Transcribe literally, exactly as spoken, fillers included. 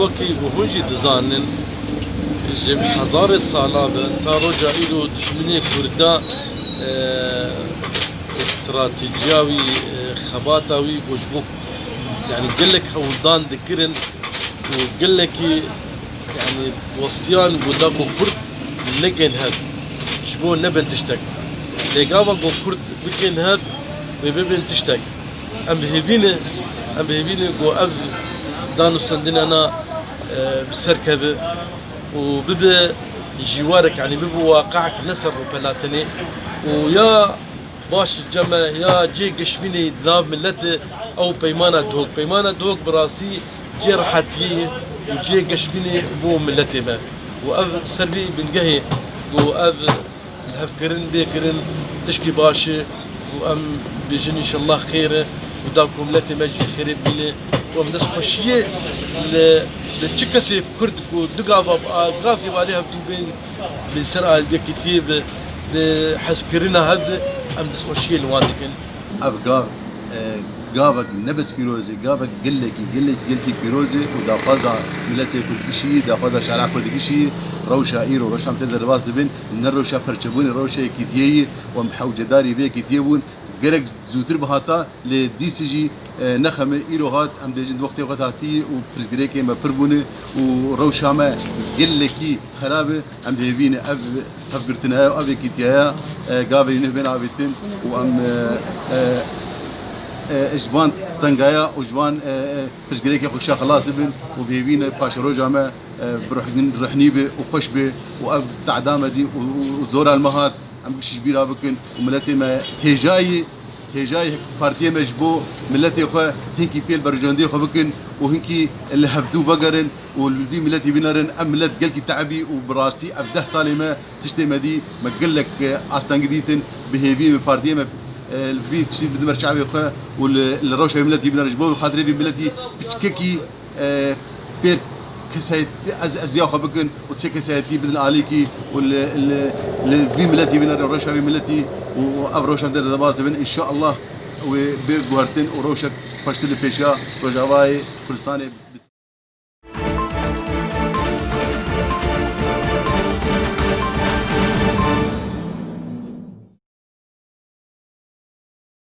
Wekî ku hûn jî dizanin, ji hezarê sala ve ta roja îro dijminê Kurda, e, stratejiya wî, e, xebata wî ku ji bo, yani gelek hewldan dikirin û gelekî, yani westiyan ku da ku Kurd negên hev, ji bo nebin tiştek. Lê gava ku Kurd bikên hev, wê bibin tiştek. Em bi hêvî ne, em bi hêvî ne ku ev danûstendina na, e, bi ser keve û bibe jîwarek, yanî bibe waqeek, ne ser rûpela tenê. Û ya baş cem e, ya cê geşbînê di nav miletê, ew peymana Duhok. Peymana Duhok bi rastî cê rehetiyê ye û cê geşbînê bo miletê me. Û ev ser vî bingehê ku ev li hev kirin, bê kirin tişkî baş e û em bêjin înşellah xêr e û da ku miletê me jî xêrê bîne û em dest xweşiyê li, li çi kesê Kurd ku du gava bi a, gavkê bi alî hev dû bên, bi ser a yekîtiyê bi, bi hezkirina hev bi, em dest xweşiyê li wan dikin. Ev gav, e, gavek ne bes pîroz e, gavek gelekî, gelek, gelkî pîroz e û daxwaza miletê Kurd gişî, daxwaza şara Kurd gişî, rewşa îro, rewşa em tê derbas dibin, ne rewşa perçebûnê, rewşa yekîtiyê ye û em hewcedarî vê yekîtiyê bûn. Gerek zûtir bihata, lê dîsî jî, e, ne xem e, îro hat, em dibêjin di wextê xwe hatî û pirsgirêkê me pir bûne û rewşa me gelekî xerab e. Em hêvî ne ev hevgirtineya û ev yekîtiyeya, e, gavê nû bên avêtin û em, e, e, e, ji van tengaya û ji van, e, e, pirsgirêkê xwe kişa xelas bibin û bi hêvî ne paşeroja me, e, bi ruhgin-, ruhnî be û xweş be û ev tehda me dî û, û, û zora li me hat, em giş ji bîra bikin û miletê me hêjayî, hêjayî partiyê me ji bo miletê xwe hinkî pêl berjewendiyê xwe bikin û hinkî li hevdû vegerin û li vî miletî bînerin. Em milet gelkî teibî û bi rastî ev deh salê me tiştê me dî, me gelek, e, astengî dîtin. Bi hêvî me partiyê me, e, li vî tiştî bidime çavê xwe û li, li rewşa vî miletî bînerin. Ji bo xatirê vî miletî piçkekî, e, pêr kesayet-, ez, eziya xwe bikin û sê kesayetî bidin alîkî û li, li, li vî miletî bînerin, rewşa vî miletî û, û ev rewşa de derbas dibin. Înşallah wê bê guhertin û rewşek xweştir li pêşiya Rojavayê Kurdistanê.